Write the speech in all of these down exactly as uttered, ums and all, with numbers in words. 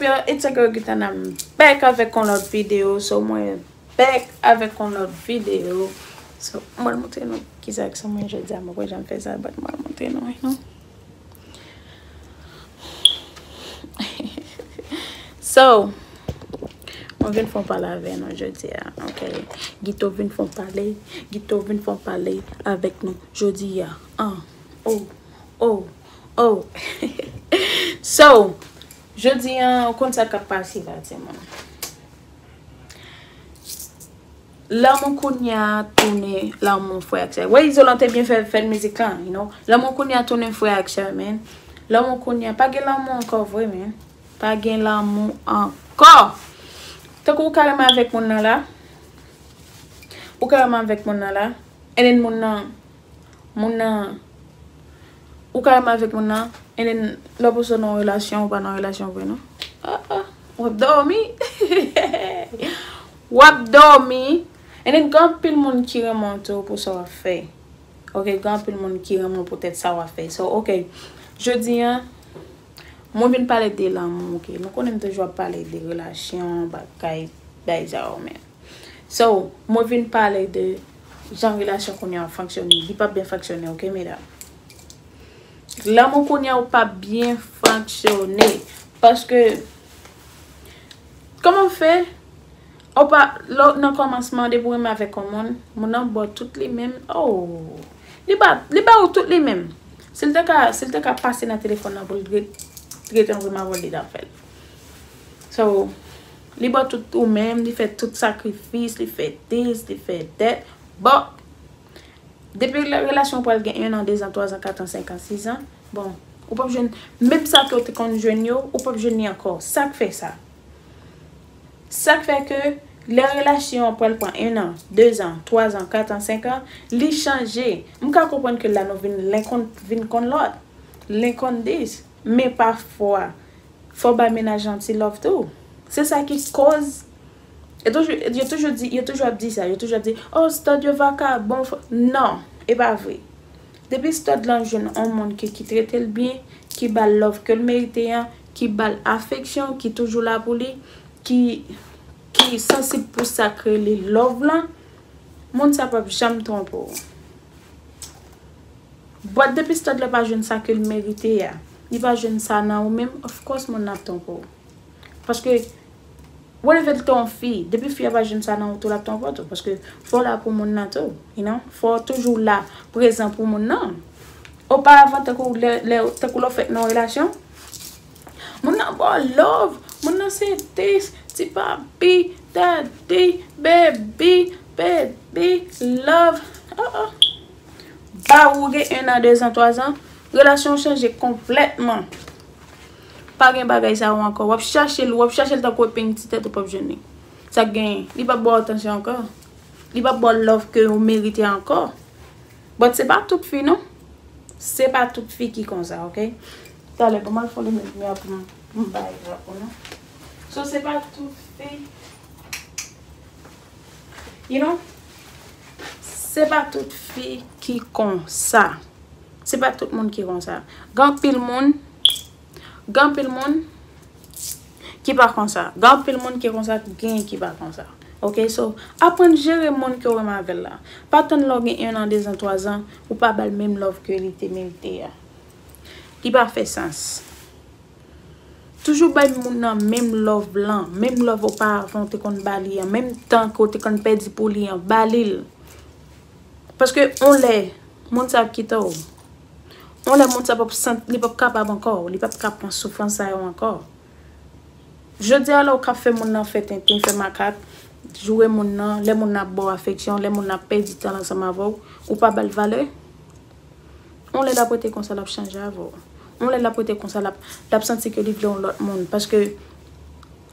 Yo, it's your girl Gitana, m back avèk yon lòt videyo. So, mwen back avèk yon lòt videyo. So, mwen montre nou kisa k sou mwen jodi a. Mwen pa janm fè sa, but mwen montre nou, you know. So, mwen vin fè yon pale avè nou jodi a, ok? Gito vin fè yon pale, Gito vin fè yon pale avèk nou jodi a. Ah, oh, oh, oh. So, jodi a, ou konn sa k ap pase la, timoun. Lanmou kounye a tounen lanmou frè ak sè. Wè, Izolan te byen fè, fè mizik lan, you know. Lanmou kounye a tounen frè ak sè, man. Lanmou kounye a, pa gen lanmou ankò vre, man. Pa gen lanmou ankò. Tankou ou ka renmen avèk moun nan la. Ou ka renmen avèk moun nan la. And then moun nan, moun nan, ou ka renmen avèk moun nan. And then lè w pou sot nan relasyon, ou pa nan relasyon vre, non. Ah, ah. W ap dòmi. W ap dòmi. And then gen anpil moun ki renmen w tou pou sa w ap fè. Ok, gen anpil moun ki renmen w poutèt sa w ap fè. So, ok, jodi a, mwen vin pale de lanmou, ok? Nou konnen m toujou ap pale de relasyon, bagay, bagay sa yo, men. So, mwen vin pale de jan relasyon kounye a ap fonksyone. Li p ap byen fonksyone, ok, medam? Lanmou kounye a ou p ap byen fonksyone. Paske, kòman w fè? Ou pa, lè w nan kòmansman, depi w renmen avèk yon moun, moun nan ba w tout li menm. Oh! Li ba, li ba ou tout li menm. Si l te ka, si l te ka pase nan telefòn nan pou l ret-, rete ansanm avè w, li t ap fè l. So, li ba w tout ou menm, li fè tout sakrifis, li fè dis, li fè dèt. Bon, depi lè relasyon pral gen en an, de zan, twa zan, kat an, senk an, sis an, bon, ou p ap jwenn, menm sa ke w te konn jwenn yo, ou p ap jwenn li ankò. Sa k fè sa? Sa k fè ke lè relasyon an pral pran en an, de zan, twa zan, kat an, senk an, li chanje. M ka konprann ke la nou vin len konn, vin konn lòt, len konn dis, men pafwa, fò w bay mennaj lan ti love tou. Se sa ki koz, e toujou, yo toujou di, yo toujou ap di sa, yo toujou ap di, oh, stud yo vakabon, fò, non, e pa vre. Depi stud lan jwenn yon moun ki, ki trete l byen, ki ba l love ke l merite an, ki ba l afeksyon, ki toujou la pou li, ki, ki sansib pou sa k rele love lan, moun sa p ap janm twonpe w. But depi stud la pa jwenn sa ke l merite a, li pa jwenn sa nan ou menm, of course moun nan ap twonpe w. Paske, whatever l te yon fi, depi fi a pa jwenn sa nan ou tou, l ap twonpe w tou. Paske fò w la pou moun nan tou, you know? Fò w toujou la, prezan pou moun nan. Oparavan, tankou lè, lè, tankou lè w fèk nan yon relasyon, moun nan ba w love, moun nan se dis, ti papi, daddy, baby, baby, love. Oh, oh. Ba ou gen en an, de zan, twa zan, relasyon w chanje konplètman. Pa gen bagay sa yo ankò. W ap chache l, w ap chache l tankou epeng ti tèt ou p ap jwenn li. Sa k genyen? Li p ap ba w atansyon ankò. Li p ap ba w love ke ou merite ankò. But se pa tout fi non. Se pa tout fi ki konsa, ok? Talè, ban m al fè yon limyè pou m, pou m bay la pou nou. So, se pa tout fi. You know? Se pa tout fi ki konsa. Se pa tout moun ki konsa. Gen anpil moun, gen anpil moun ki pa konsa. Gen anpil moun ki konsa, gen ki pa konsa. Ok, so, aprann jere moun ke w renmen avè l la. Pa tann lè w gen en an, de zan, twa zan, ou pa ba l menm love ke li te merite a. Li pa fè sans. Toujou bay moun nan menm love lan, menm love oparavan w te konn ba li an, menm tan ke w te konn pèdi pou li an, ba li l. Paske yon lè, moun sa ap kite w. Yon lè, moun sa p ap sant, li p ap kapab ankò, li p ap ka pran soufrans sa yo ankò. Jodi a la, ou ka fè moun nan fè tenten, fè makak, joure moun nan, lè moun nan ap ba w afeksyon, lè moun nan ap pèdi tan ansanm avè w, ou pa ba l valè. Yon lè l ap rete konsa, l ap chanje avè w. Yon lè l ap rete konsa, l ap, l ap santi ke li vle yon lòt moun. Paske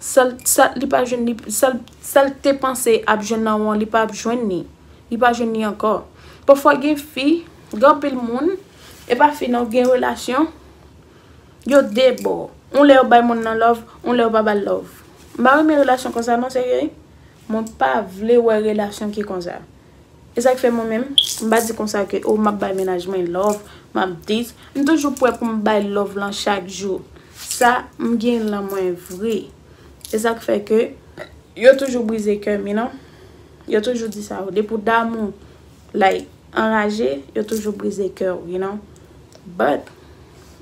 sa l, sa, li pa jwenn, li, sa l, sa l te panse ap jwenn nan ou an, li pa ap jwenn li. Li pa jwenn li ankò. Pafwa gen fi, gen anpil moun, e pa fi non, gen relasyon, yo de bò. Yon lè yo bay moun nan love, yon lè yo pa ba l love. M pa renmen relasyon konsa non, serye. Mwen pa vle wè relasyon ki konsa. E sa k fè mwen menm, m pa di konsa ke, oh, m ap bay mennaj mwen love, m ap dis. M toujou prè pou m bay love lan chak jou. Sa m gen lan mwen vre. E sa k fè ke yo toujou brize kè m, you know. Yo toujou di sa, depi w damou, like, anraje, yo toujou brize kè w, you know. But,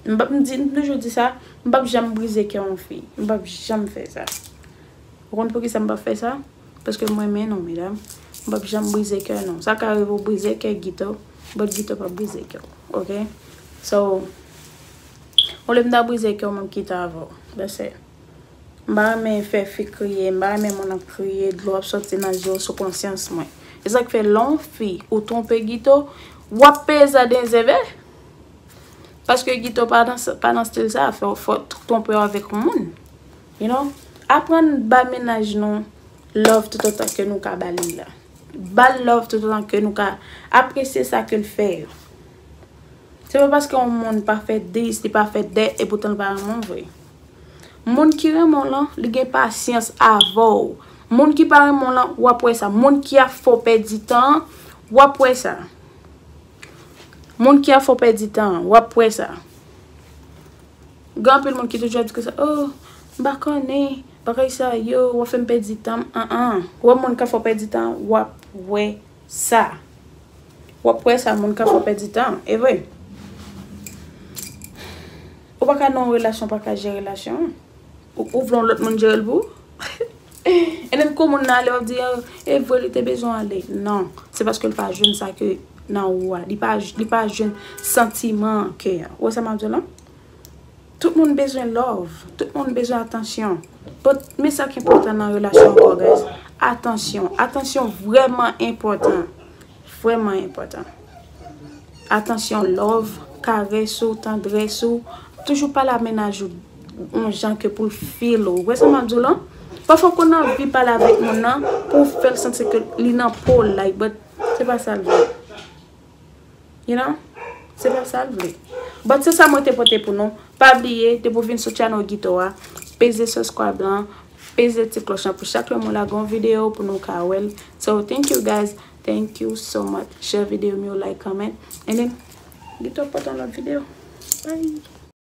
m p ap, m di, m toujou di sa, m p ap janm brize kè yon fi. M p ap janm fè sa. Ou konn poukisa m p ap fè sa? Paske m renmen nou, medam. M p ap janm brize kè nou. Sa ka rive w brize kè Guito, but Guito p ap brize kè w, oke? So, olye m ta brize kè w, m ap kite avè w. That's it. M pa renmen fè fi kriye, m pa renmen moun ap kriye, dlo ap soti nan je w sou konsyans mwen. E sa k fè lè yon fi ou twonpe Guito, w ap peye sa den zèvè. Paske Guito pa nan, pa nan stil sa, fò, fò twonpe w avèk yon moun. You know? Aprann ba mennaj nou love toutotan ke nou ka ba li la. Ba l love toutotan ke nou ka apresye sa ke l fè yo. Se pa paske yon moun pa fè dis, li pa fè dèt, e poutan l pa renmen w vre. Moun ki renmen w lan, li gen pasyans avè w. Moun ki pa renmen w lan, w ap wè sa. Moun ki ap fè w pèdi tan an, w ap wè sa. Moun ki ap fè w pèdi tan an, w ap wè sa. Gen anpil moun ki toujou ap di konsa, oh, m pa konnen, bagay sa yo, w ap fè m pèdi tan m, an an. W ap moun k ap fè w pèdi tan an, w ap wè sa. W ap wè sa, moun k ap fè w pèdi tan an, e vre. Ou pa ka nan yon relasyon, ou pa ka jere relasyon an. Ou, ou vle yon lòt moun jere l pou ou? E menm kou moun nan ale, w ap di, "Ah, e vre, li te bezwen ale." Non, se paske l pa jwenn sa ke nan ou a. Li pa, li pa jwenn santiman ke a. Ou wè sa m ap di w lan? Tout moun bezwen love. Tout moun bezwen atansyon. But, men sa ki enpòtan nan relasyon ankò, guys. Atansyon. Atansyon vrèman enpòtan. Vrèman enpòtan. Atansyon, love, karès ou, tandrès ou. Toujou pale a mennaj ou yon jan ke pou l feel ou. Ou wè sa m ap di w lan? Pafwa w konn anvi pale avèk moun nan pou w fè l santi ke li nan po l, like, but se pa sa l vle. You know? Se pa sa l vle. But se sa mwen te pote pou nou. Pa bliye, depi w vin sou channel Guito a, peze subscribe lan, peze ti klòch lan pou chak lè mwen lage yon videyo pou nou ka wè l. So, thank you guys. Thank you so much. Share videyo m yo, like, comment. And then, Guito pote yon lòt videyo. Bye.